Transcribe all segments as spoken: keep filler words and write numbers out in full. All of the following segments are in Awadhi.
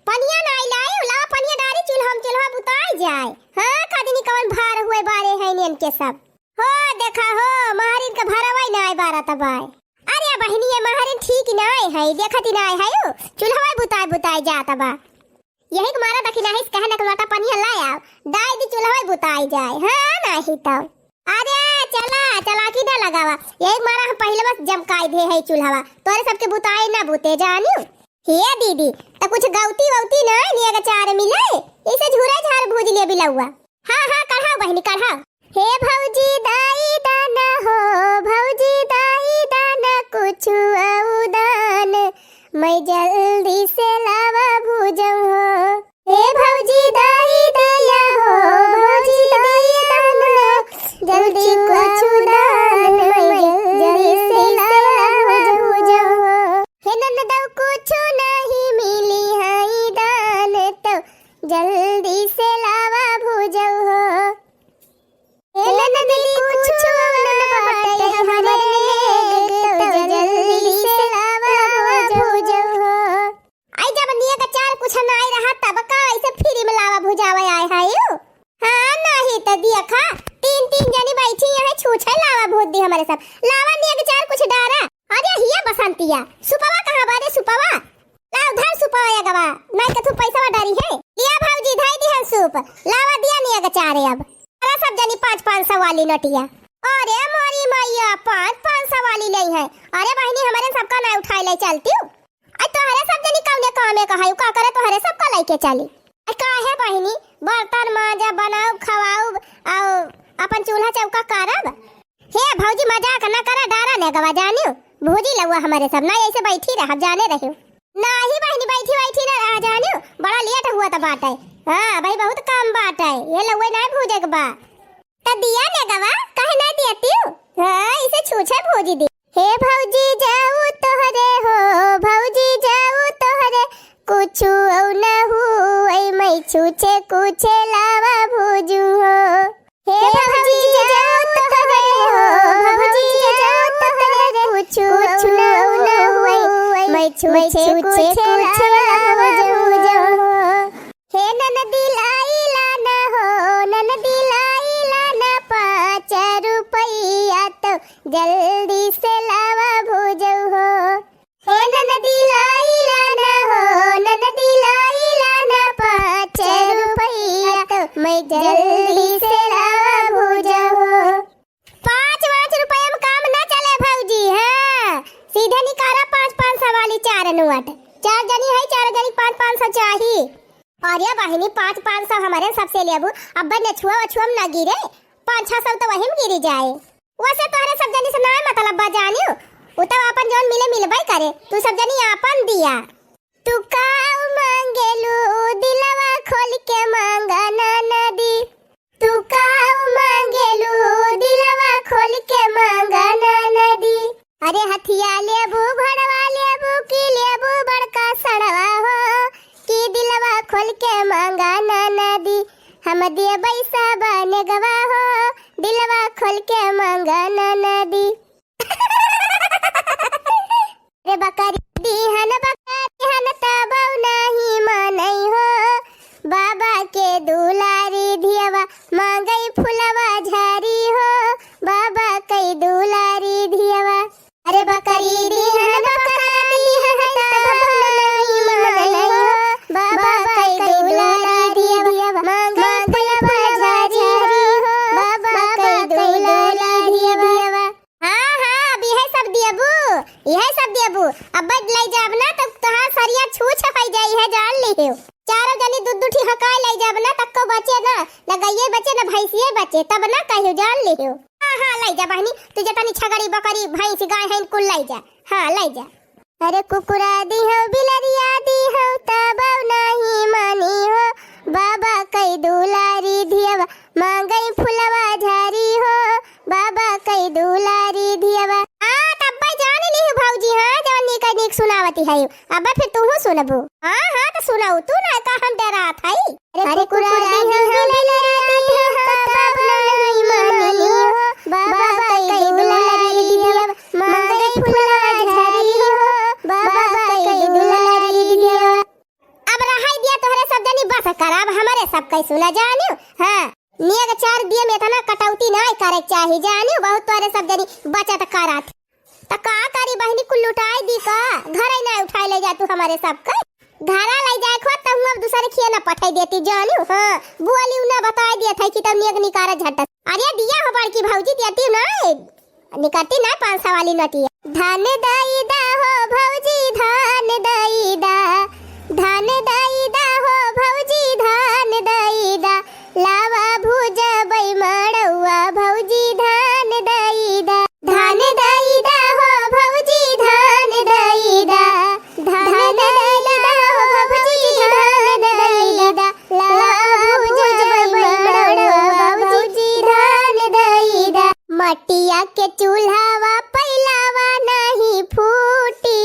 पनिया नाई लाए, लावा पनिया डारी चूल्हा में, चूल्हा बुताई जाए। हाँ, कदिनी कवन भार हुए बारे हैं इनके सब। हो देखा हो, महरिन के भरवाई नाई बारत बाय। अरे बहिनी, ये महरिन ठीक नाई है, देखत ही नाई है, उ चूल्हा बुताई बुताई जात बा। यही के मारा दखिना है, कहे न लोटा पनिया लाए आओ, डाई दी चूल्हा बुताई जाए। हाँ, नहीं तो। अरे चला, चला की ना लगावा, यही के मारा हम पहले बस जमकाई दे है चूल्हा, तोरे सबके बुताई ना बुते जानियो। हे दीदी, त कुछ गौती वौती ना नियग चार मिले, इसे झूरा झार भूज ले बिलौआ। हाँ, हाँ, कढ़ाओ बहिनी, कढ़ाओ। हे भौजी दाई दाना हो, भौजी दाई दाना कुछ औ दान, मैं जल्दी से लावा भूजौ हो। हे भौजी दाई दया हो, भौजी दाई दाना, जल्दी कुछ दान, मैं जल्दी से लावा भूजौ हो। हे ननदौ कुछ नहीं मिली है दान, तो जल्दी से लावा भूजौ हो। ए ननदी कुछो न बाटे हमरे लेग, तो जल्दी से लावा भूजौ हो। आई जब नियग चार कुछ नाई रहा तब का ऐसे फ्री में लावा भुजावे आए है यू? हाँ नहीं तो दिया खा, तीन तीन जनी बैठी यहाँ छूछे लावा भूज दी हमरे सब। लावा नियग चार कुछ डारा। अरे हिया बसंतिया, सुपवा कहाँ बा रे सुपवा? लाव धर सुपवा यगवा, नाई के तू पैसवा डरी है। लिया भौजी, धई दिहन सूप, लावा दिया नियग चारे अब। अरे सब जनी पाँच पाँच सौ वाली नोटिया। अरे मोरी मैया, पाँच पाँच सौ वाली लेई है। अरे बहिनी, हमरे सबका ना उठाई ले चलती हूँ। अरे तोहरे सब जनी कौने कामे का है, का करे तोहरे सबका लेके चली। अरे काहे बहिनी, बर्तन मांजा, बनाऊ, खवाऊ, और अपन चूल्हा चौका करब। हे भौजी, मजाक ना करा, डारा ने गवा जानियो। भूजी लउआ हमरे सब, ना ऐसे बैठी रहब, जाने रहियो। नाही बहिनी, बैठी बैठी ना रहा जानियो, बड़ा लेट हुआ त बाटे। हाँ भाई, बहुत काम बाटे, ये लउए ना भूजे के बा। त दिया ने गवा, काहे ना दिया तियो? हाँ, इसे छूछे भूजी दी। हे भौजी जाऊ तोहरे हो, भौजी जाऊ तोहरे, कुछु औ ना हुए, मैं छूछे कुछे लावा भूजू हो। हे भौजी जाऊ तोहरे हो, भौजी जाऊ तोहरे, कुछु औ ना हुए, मैं छूछे कुछे लावा भूजू हो। हे ननदी लाइला ना हो, ननदी लाइला ना पाँच रुपया, तो जल्दी से लावा भूजौ हो। हे ननदी लाइला ना हो, ननदी लाइला ना पाँच रुपया, तो मैं जल्दी से लावा भूजौ हो। पाँच पाँच रुपया में काम ना चले भौजी, हाँ, सीधे निकाला पाँच पाँच सौ वाली चार नोट। चार जनी है, चार जनी पाँच पाँच सौ चाही। अरे बहिनी, पाँच पाँच सौ हमरे सबसे लेबू, अब नछुआ वछुआ में ना गिरे, पाँच छह सौ तो वही में गिरी जाए। वैसे तोहरे सब जनी से ना मतलब बा जानियो, उ तो अपन जौन मिले मिलबे करे, तू सब जनी आपन दिया। तू का मांगेलू दिलवा खोल के मांगा ना नदी, तू का मांगेलू दिलवा खोल के मांगा ना नदी। अरे हथिया लेबू, भड़वा लेबू, की लेबू बड़का सड़वा हो, की दिलवा खोल के मांगा ना नदी, हम देबै सब नेगवा हो, दिलवा खोल के मांगा ना नदी। रे बकरी दिहन, बकरी दिहन, तबौ नाही मानै हो। बाबा के दुलारी धियवा, मांगै फुलवा झारी हो। बाबा कै दुलारी धियवा। अरे बकरी दिहन, बकरी दिहन, तबौ नाही मानै हो। बाबा कै दुलारी धियवा, मांगै फुलवा झारी हो। बाबा कै दुलारी धियवा। हाँ, हाँ, अब यह सब दियबू, यह सब दियबू। अब लई जाब ना, तो तोहार सरिया छूछ होइ जाई है, जान लिहियो। चारों जनी दू दू ठी हकाई लई जाब ना, तक्को बचे ना, न गइये बचे, न भैंसिये बचे, तब ना कहियो, जान लिहियो। हाँ, हाँ, लई जा बहिनी, तू जतनी छगड़ी, बकरी, भैंस, गाय है, कुल लई जा। हाँ, लई जा। अरे कुकुरा दिहौ, बिलरिया दिहौ, तबौ नाही मानी हो। बाबा कै दुलारी धियवा, मांगै फुलवा झारी हो। बाबा कै दुलारी धियवा। हाँ, तब्बै जान लिहु भौजी, हाँ, जवन नीक नीक सुनावती है। अब्बै फिर तूहू सुनबू। हाँ, हाँ, तो सुनाऊ, तू ना का हम डरात है। अरे कुकुरा दिहौ, बिलरिया दिहौ, तबौ नाही मानी हो। बाबा कै दुलारी धियवा, मांगै फुलवा झारी हो। बाबा कै दुलारी धियवा। अब सब कई सुना जानियो। हाँ, नेग चार दिए में इतना कटौती नाहीं करे चाही जानियो, बहुत तोरे सब जनी बचत करत। त का करी बहिनी, कुल लुटाई दी का? घरे ना उठाए ले जा तू हमरे सब के। घरा ले जाए खो त हुआ दूसरे खिया ना पठाई देती जानियो। हाँ, बोली ना बताई दिया था कि तब नेग निकारा झट। अरे दिया हो बड़की भौजी, देती ना, निकलती ना पाँच सौ वाली नोटिया। धान दई दा हो भौजी, धान दई दा, धान दई दा हो भौजी, धान दई दा, लावा भुजबै मड़ौआ भौजी, धान दई दा। धान दई दा हो भौजी, धान दई दा, धान दई दा हो भौजी, धान दई दा, लावा भुजबै मड़ौआ भौजी, धान दई दा। मटिया के चूल्हावा पइलावा नाहीं फूटी,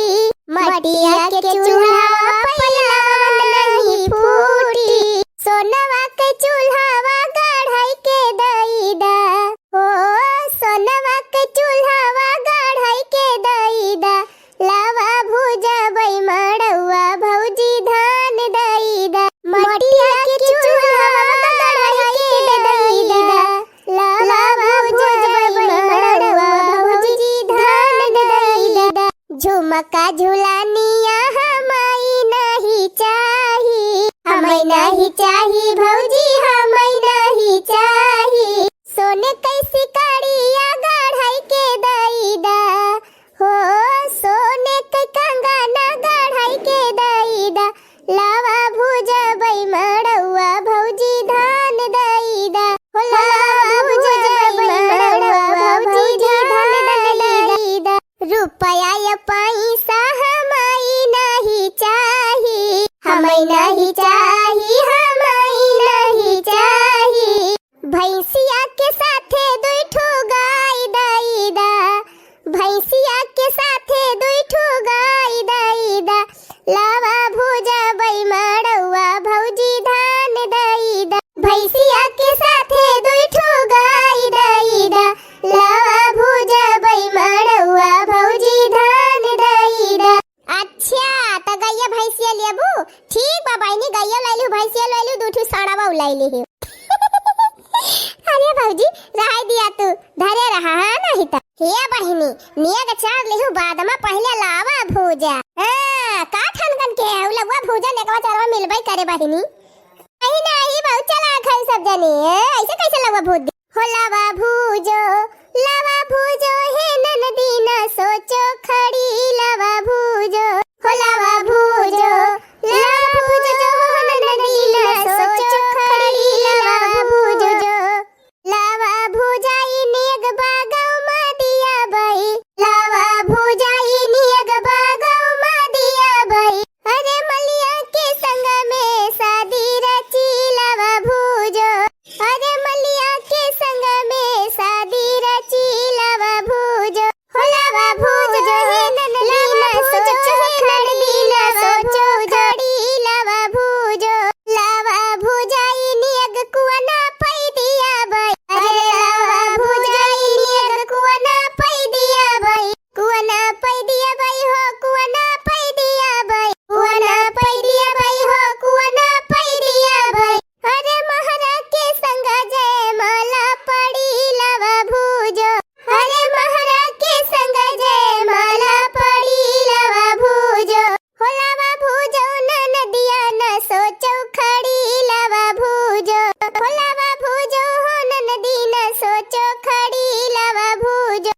मटिया के चूल्हावा पइलावा नाहीं फूटी। सोनवा के चूल्हावा गढ़ई के दई दा, ओ सोनवा के चूल्हावा गढ़ई के दई दा, लावा भुजबै मड़ौआ भौजी धान दई दा। मटिया के चूल्हावा गढ़ई के दई दा, लावा भुजबै मड़ौआ भौजी धान दई दा। झुमका झुलानिया हमई नाहीं चाही, हमई नाहीं चाही भौजी, हमई नाहीं चाही। सोने कै सिकड़िया गढ़ई के दई दा, हो सोने कै कंगना गढ़ई के दई दा, लावा भुजबै मड़ौआ भौजी धान दई दा, हो लावा भुजबै मड़ौआ भौजी धान दई दा। रुपया या पैसा हमई नाहीं चाही, हमई नाहीं चाही, हमई नाहीं चाही। भैंसिया के साथे दुई ठो गाय दई दा, भैंसिया के साथे दुई ठो गाय दई दा, लावा भुजबै मड़ौआ भौजी धान दई दा। भैंसिया के साथे दुई ठो गाय दई दा, लावा भुजबै मड़ौआ भौजी धान दई दा। अच्छा, त गइया भैंसिया लेबू? ठीक बा बहिनी, गइया लइलू, भैंसिया लइलू, दू ठू साड़वा लइली ही। अरे भौजी, रहाई दिया तू, धरे रहा, हाँ, नहीं त। हे बहिनी, नेग चार लिहू बाद में पहिले लावा भूजा। हाँ, का ठनकन के है, लउवा भूजा नेगवा चारवा मिलबई करे बहिनी। नहीं, नहीं, बहुत चालाक है सब जनी, हैं? ऐसे कैसे लउवा भूज दी? हो लउवा भूजो, लउवा भूजो, हे ननदी ना सोचो खड़ी, लउवा भूजो। हो लउवा भूजो, लउवा भूजो, हो ननदी ना सोचो खड़ी, लउवा भूजो। लउवा भूजाई नेग बागौ मा दिया बई, लउवा भूजाई नेग बागौ मा दिया बई। अरे मलिया के संग में शादी रची लउवा भूजो, अरे मलिया के संग में शादी रची लउवा भूजो। हो लउवा भूजो हे ननदी ना सोचो, हे ननदी ना सोचो खड़ी लउवा भूजो। लउवा भूजाई नेग कुआना पई दिया बई, अरे लउवा भूजाई नेग कुआना पई दिया बई। कुआना पई दिया बई हो, कुआना पई दिया बई, कुआना पई दिया बई हो, कुआना पई दिया बई। अरे महरा के संग जयमाला पड़ी लउवा भूजो, अरे महरा के संग जयमाला पड़ी लउवा भूजो। हो लउवा भूजो ननदिया ना सोचो खड़ी लउवा भूजो, हो लउवा भूजो हो ननदी ना सोचो खड़ी लउवा भूजो।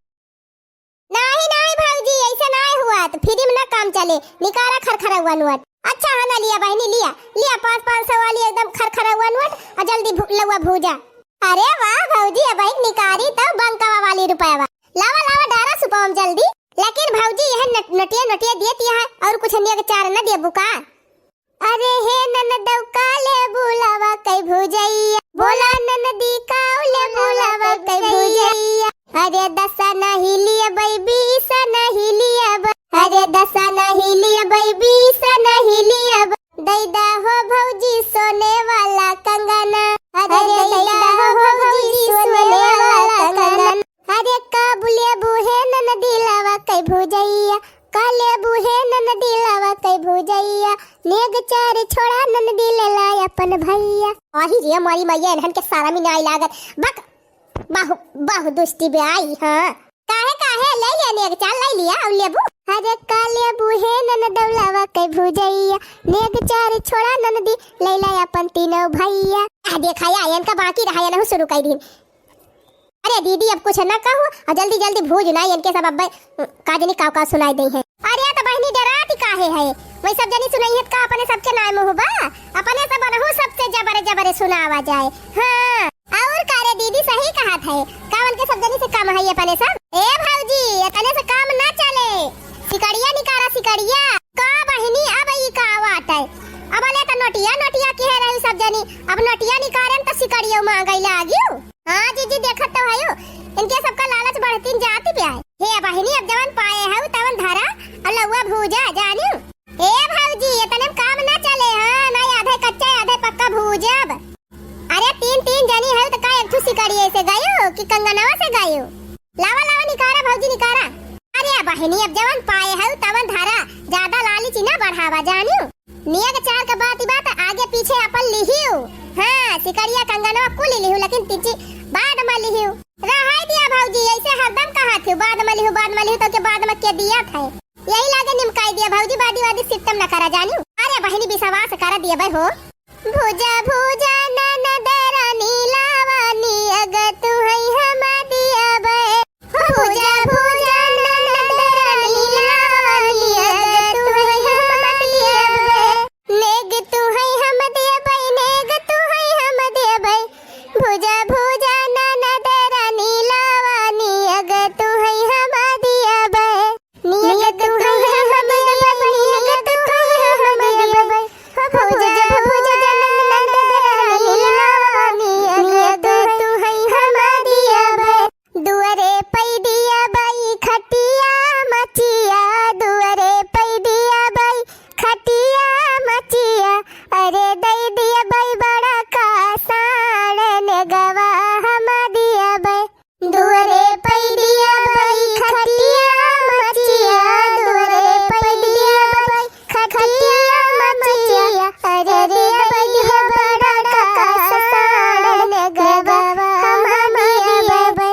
नाही, नाही भौजी, ऐसे नाही हुआ, त फिल्म ना काम चले। निकारा खरखरौआ नोट। अच्छा है ना, लिया बहिनी, लिया, लिया पाँच, पाँच सौ वाली एकदम खरखरौआ नोट और जल्दी भू-, लउवा भूजा। अरे वाह भौजी, अब एक निकारी तो बंकवा वाली रुपयवा। लावा, लावा, डारा सुपवा में जल्दी। लेकिन भौजी, यह नट-, नोटिया, नोटिया दिए तिया है और कुछ नेग चार न देबू का? अरे हे ननदौ का लेबू लउवा कै भुजैया, बोला ननदी का लेबू लउवा कै भुजैया। अरे दस नाही लियबै, बीस नाही लियबै, अरे दस नाही लियबै, बीस नाही लियबै। दै दा हो भौजी सोने वाला कंगना, अरे दै दा हो भौजी सोने वाला कंगना। अरे का लेबू हे ननदी लउवा कै भुजैया, का लेबू हे ननदी लउवा कै भुजैया। नेग चार छोड़ा ननदी लेला अपन भैया। आही रे मोरी मैया, इन्हन के सारा में नाई लागत। बक, बहु, बहु दुष्टी ब्याई, हाँ। काहे, काहे, ले लिया नेग चार, ले लिया, और लेबू? अरे का लेबू हे ननदौलावा के भुजैया, नेग चार छोड़ा ननदी, लेला अपन तीनों भैया। आ देखा या, इनका बाकी रहा, इनहू शुरू कर दीन। अरे दीदी, अब कुछ ना कहू, और जल्दी जल्दी भूज ना, इनके सब अब्बे, उम, का जनी काव काव सुनाई दे है। अरे तो बहिनी, डराती काहे है? वही सब जनी सुनाई है का अपने सबके नाम हो बा? अपने सब अनहू सबसे जबरे जबरे सुनावा जाए। हाँ, और का रे दीदी, सही कहत है, का उनके सब जनी से कम है अपने सब? ए भौजी, इतने से काम ना चले, सिकड़िया निकारा सिकड़िया। का बहिनी, अब ई का बात है? अब ले तो नोटिया नोटिया किहे रही सब जनी, अब नोटिया निकारन तो सिकड़िया मांगे लागियो। हाँ जीजी, देखत तो हयो, इनके सबका लालच बढ़तीन जाती पे आए। हे बहिनी, अब जवन पाए हउ तवन धरा, और लउआ भूजा जानियो। ए भौजी, इतने में काम ना चले, हाँ, ना आधे कच्चा आधे पक्का भूजब। अरे तीन तीन जनी हउ तो का एक ठो सिकड़िए से गयो कि कंगनवा से गयो? लावा लावा निकारा भौजी निकारा। अरे बहिनी, अब जवन पाए हउ तवन धरा, ज्यादा लालची ना बढ़ावा जानियो। नेग चार के बात बा त आगे पीछे अपन लिहियो। हाँ, सिकड़िया कंगनवा कुल लिहियो, लेकिन तिची बाद में लिहियो। रहाई दिया भौजी, ऐसे हरदम कहा थी, बाद में लिहियो, बाद में लिहियो, तो के बाद में के दिया था। यही लागे निमकाई दिया भौजी, बादी वादी सिस्टम न करा जानियो। अरे बहिनी, विश्वास कर दिया भाई हो। भुजा भुजा ननद रानी लावा, नेग तुहई हम दियबै। हो भुजा भुजा ननद रानी लावा, नेग तुहई हम दियबै। नेग तुहई हम दियबै, नेग तुहई हम दियबै। भुजा भुजा ननद रानी लावा, नेग तुहई हम दियबै। नेग तुहई हम दियबै, नेग तुहई हम दियबै। हो भुजा भुजा ननद रानी लावा, नेग तुहई हम दियबै। दुअरे पै दियबै खटिया मचिया, दुअरे पै दियबै खटिया मचिया। अरे दै दियबै बड़ा का साड़न गवा हम दियबै। दुअरे पै दियबै खटिया मचिया, दुअरे पै दियबै खटिया मचिया। अरे दै दियबै बड़ा का साड़न गवा हम दियबै।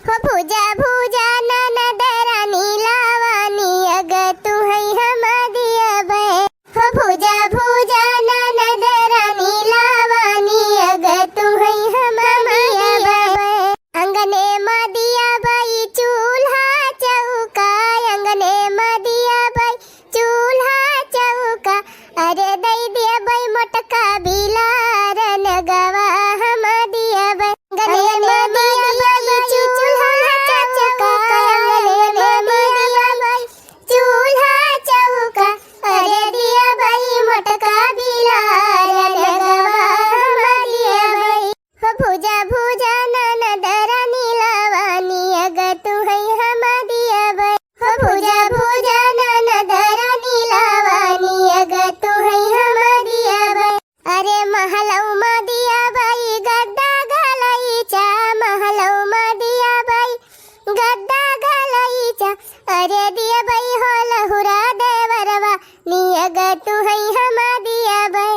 हो भुजा भुजा ननद रानी लावा, नेग तुहई हम दियबै। हो भुजा भुजा ननद रानी लावा, नेग तुहई हम दियबै। अंगने मा दियबै चूल्हा चौका, अंगने मा दियबै चूल्हा चौका। अरे दै दियबै मोटका बिलारन गवा हम दियबै। अंगने मा दियबै चूल्हा चौका, अंगने मा दियबै चूल्हा चौका। अरे दियबै मोटका बिलारन गवा हम दियबै। हो भुजा भुजा ननद रानी लावा, नेग तुहई हम दियबै। हो भुजा भुजा ननद रानी लावा, नेग तुहई हम दियबै। अरे महलौ मा दियबै गद्दा गलैचा, महलौ मा दियबै गद्दा गलैचा। अरे दियबै हो लहुरा देवरवा, नेग तुहई हम दियबै।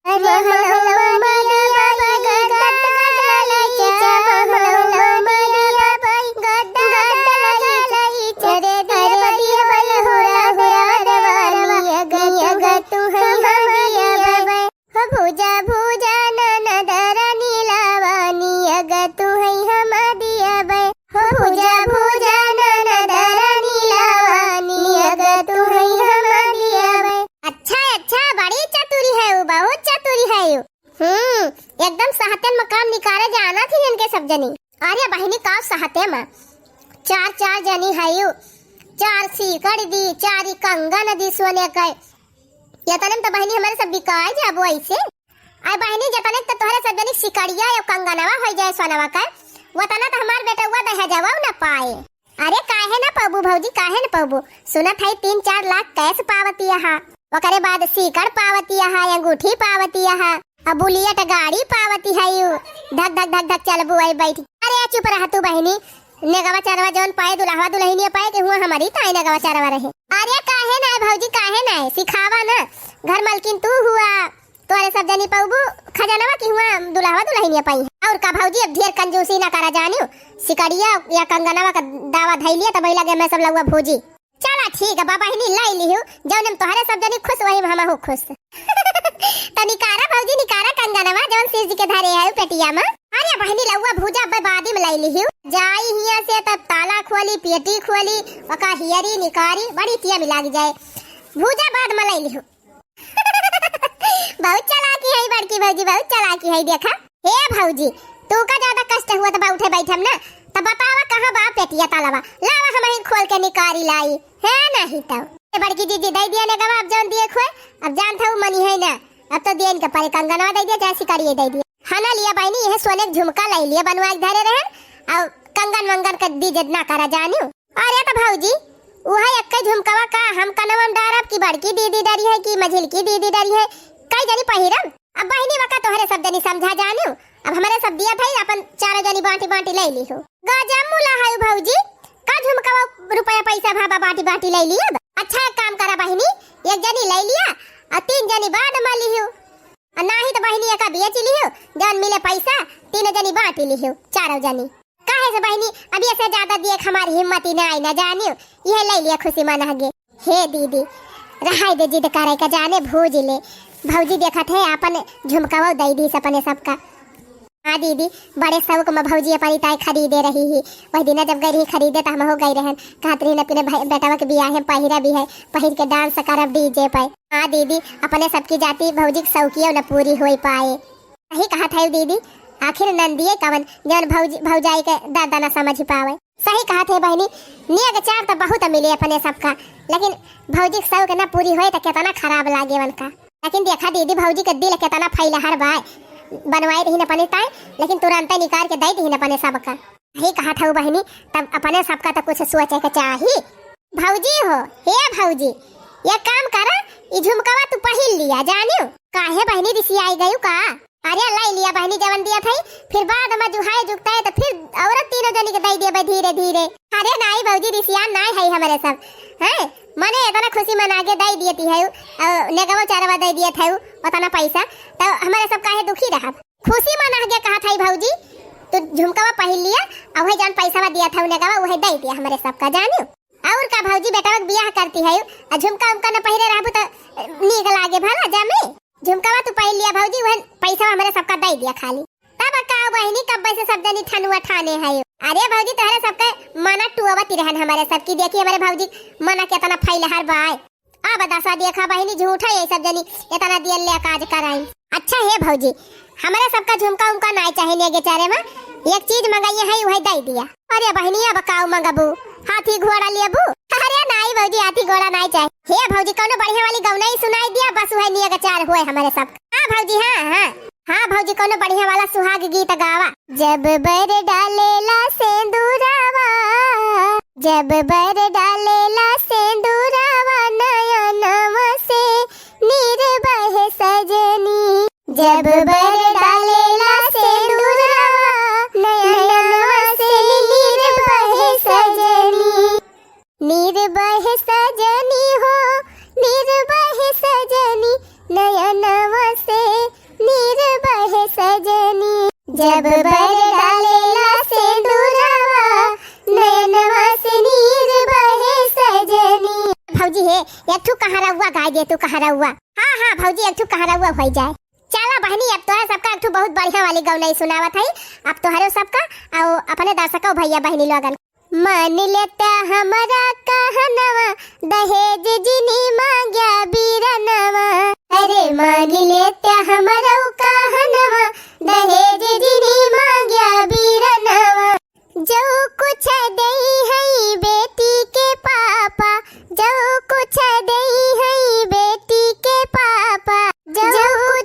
अरे महलौ मा दियबै गद्दा गलैचा, महलौ मा दियबै गद्दा गलैचा। अरे दियबै हो लहुरा देवरवा, नेग तुहई हम दियबै। हो भुजा भुजा ननद रानी लावा, नेग तुहई हम दियबै। हो भुजा भुजा ननद रानी लावा, नेग तुहई हम दियबै। अच्छा, अच्छा, बड़ी चतुरी है वो, बहुत चतुरी है वो। हम्म, एकदम सहते में काम निकारे जाना थी इनके सब जनी। अरे बहिनी, का सहते में? चार, चार जनी है वो। चार सीकड़ दी, चार ही कंगन दी सोने के। यतने में तो बहिनी हमारे सब बिकाए जाबो ऐसे। अरे बहिनी, जतने तो तोहरे सब जनी सिकड़िया या कंगनवा होइ जाए सोनवा के, वतना तो हमार बेटवा दहेजवा न पाए। अरे काहे न पबू भौजी, काहे न पबू? सुनत है तीन चार लाख कैश पावती हा, ओकरे बाद सीकड़ पावती हा, अंगूठी पावती हा, अब बुलेट गाड़ी पावती है यू। धक धक धक धक चलबू आई बैठ। अरे चुप रह तू बहिनी, नेगवा चरवा जौन पाए, दुल्हवा दुल्हनिया पाए के हुआ हमारी ताई नेगवा चरवा रहे। अरे काहे ना भौजी, काहे ना, सिखावा ना। घर मालकिन तू हुआ, तोहरे सब जनी पउबू खजानवा कि हुआ दुल्हवा दुल्हनिया पइहैं। अउर का भौजी, अब ढेर कंजूसी ना करा जानियो, सिकड़िया या कंगनवा का दावा धइलिया, तब लगे मैं सब लउआ भूजी। चला ठीक है बा बहिनी, लइ लिहू, जौन में तोहरे सब जनी खुश वही में हमहू खुश। त निकारा भौजी, निकारा कंगनवा जौन शिव जी के धरे है पेटिया में। अरे बहिनी लउआ भूजा बे बादी में लइ लिहू, जाई हिया से तब ताला खोली, पेटी खोली, ओका हियरी निकारी, बड़ी टिया में लाग जाए। भूजा बाद में लइ लिहू। बहुत चालाकी है बड़की भौजी, बहुत चालाकी है। देखा हे भौजी, तू का ज्यादा कष्ट हुआ त बा उठे बैठम ना, त बतावा कहाँ बा पेटिया तालाबा, लावा हमही खोल के निकारी लाई। है नहीं तो ए बड़की जीजी दइ दिया नेगवा, अब जौन दिए खोए, अब जानत हऊ मनिहैं ना, अब तो दिए इनके परे कंगनवा दइ दिया चाहे सिकड़िया दइ दिया। हना लिया बहिनी, यह सोने के झुमका लइ लिया बनवा के धरे रहन, अउर कंगन वंगन के दीजे ना करा जानियो। अरे त भौजी, उहै एक्कै झुमकवा का हम कनवा में डारब कि बड़की दीदी डरिहैं कि मझिलकी दीदी डरिहैं, कई जनी पहिरब? अब बहिनी वका तोहरे सब जनी समझा जानियो, अब हमरे सब दिया भइल, अपन चारों जनी बाँटी बाँटी लइ लिहू। गजब मुला है भौजी, का झुमकवा रुपया पैसा भावा बाँटी बाँटी लइ लिहू। अच्छा एक काम करा बहिनी, एक जनी लइ लिया अउर तीन जनी बाद में लिहू, अउर नाही त बहिनी एका बेच लिहू, जौन मिले पैसा तीनों जनी बाँटी लिहू, चारों जनी। काहे से बहिनी, अब ये से ज्यादा दिए के हमारी हिम्मत ही ना आई ना जानियो, यह लइ लिया खुशी मना गे। हे दीदी, रहाई दे जिद करे का, जाने भूज ले। भौजी देखत है अपन झुमकवा दइ दीस अपने सबका। हाँ दीदी, बड़े शौक में भौजी अपनी ताई खरीदे रही ही। वही दिना जब गई रही खरीदे त हमहू गई रहन, कहत रही अपने भाई बेटवा के बियाह में पहिरा भी है, पहिर के डांस करब डीजे पे। हाँ दीदी, अपने सबकी जाति भौजी के शौकियो न पूरी होई पाए। सही कहत है दीदी, आखिर नंदिये कवन जौन भौजी, भौजाई के दर्द न समझ पावे। सही कहत है बहिनी, नेग चार त बहुत मिले अपने सबका, लेकिन भौजी के शौक न पूरी होए त केतना खराब लागे उनका। लेकिन देखा दीदी, भौजी के दिल केतना फैलहर बाय, बनवाए रही न अपने ताई, लेकिन तुरंते निकाल के दइ दिही न अपने सबका। सही कहत हऊ बहिनी, तब अपने सबका त कुछ सोचे के चाही। भौजी हो, हे भौजी, ये काम करा, ई झुमकवा तू पहिर लिया, जानियो। काहे बहिनी, रिसियाई गयू का? अरे, लइ लिया बहिनी, जवन दिया थई, फिर बाद में जुहाए जुगताए त फिर औरत तीनों जनी के दइ देबे धीरे धीरे। अरे नाई भौजी, रिसियान नाई है हमरे सब, हैं? मने एतना खुशी मना के दइ दियती है, अ, नेगवा चारवा दइ दियत है, ओतना पैसा, त हमरे सब काहे दुखी रहब? खुशी मना के कहत है भौजी, तू झुमकवा पहिर लिया, अउर वही जौन पैसा दियत है नेगवा, वही दइ दिया हमरे सबका, जानियो। अउर का भौजी, बेटवा के बियाह करती है, आ झुमका उमका न पहिरे रहबू त नीक लागे भला जमे। झुमकावा तू पहिर लिया भौजी, उहन पैसा हमरे सबका दइ दिया खाली। तब का बहिनी, कब्बे से सब जनी ठनुआ ठाने है। अरे भौजी, तोहरे सबके मना टुअवत रहन हमरे सब की, देखी हमरे भौजी मना केतना फैलहर बाय। अब दसा देखा बहिनी, झूठा ये सब जनी एतना दियल ले काज कराई। अच्छा हे भौजी, हमरे सबका झुमका उमका नाय चाहे नेगे चारे में, एक चीज मंगाइए है, उहे दइ दिया। अरे बहिनी, अब काऊ मंगबू? हाथी घोड़ा लेबू? अरे नाई भौजी, हाथी घोड़ा नाई चाहे। हे भौजी, कौनो बढ़िया वाली गौनई सुनाई दिया, बस उहे नेग चार होए हमरे सब। हाँ भौजी, हाँ, हाँ। हाँ भौजी, कौनो बढ़िया वाला सुहाग गीत गावा। जब बर डालेला सेंदुरावा, जब बर डालेला सेंदुरावा, नयनवा से नीर बहे सजनी। जब बर डालेला सेंदुरावा, नयनवा से नीर बहे सजनी। नीर बहे सजनी हो, नीर बहे सजनी, नयनवा से नीर बहे सजनी। जब बर डालेला सेंदुरावा, नयनवा से नीर बहे सजनी। भौजी हे, एक ठू कहरौआ गाय दे तू, कहरौआ। हाँ, हाँ भौजी, एक ठू कहरौआ होइ जाए। चला बहिनी, अब तोहरा सबका एक ठू बहुत बढ़िया वाली गौनई सुनावत हई। अब तोहरे सबका अउ अपने दर्शको भैया बहिनी लोगन। मान लेता हमरा कहनवा, दहेज जिनी मांग्या बीरनवा। अरे मान लेता हमरा कहनवा, दहेज जिनी मांग्या बीरनवा। जो कुछ देई है बेटी के पापा, जो कुछ देई है बेटी के पापा, जो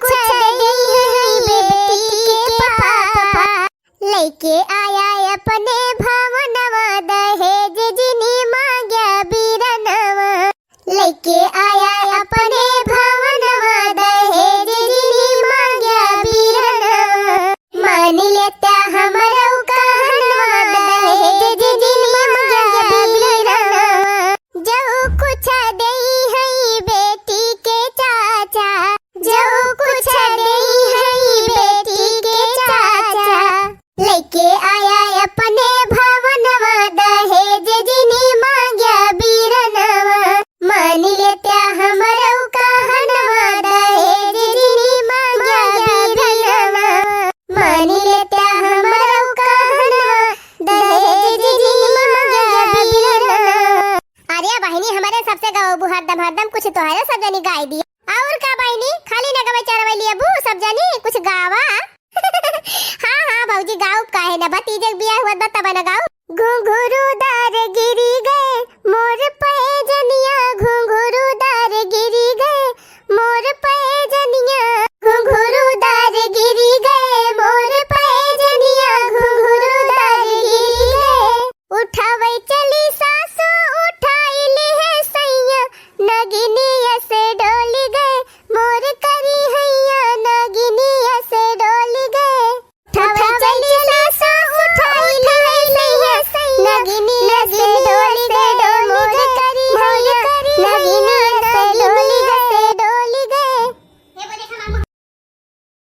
कुछ देई है बेटी के पापा। लइके आया अपने भवनवा, दहेज जिनी मांग्या बीरनवा। लइके आया अपने भवनवा, दहेज जिनी मांग्या बीरनवा। मान लेता हमरो कहनवा, दहेज जिनी मांग्या बीरनवा। जो कुछ देई है बेटी के चाचा, एकदम कुछ तोहरे सब जनी गाई दिया। और का बहिनी, खाली न गवे चरवैली अबू, सब जनी कुछ गावा। हाँ हाँ भौजी, गाउब काहे न, भतीजे के बियाह हुआ बा तब न गाउब। घुंघरूदार गिरि गए मोर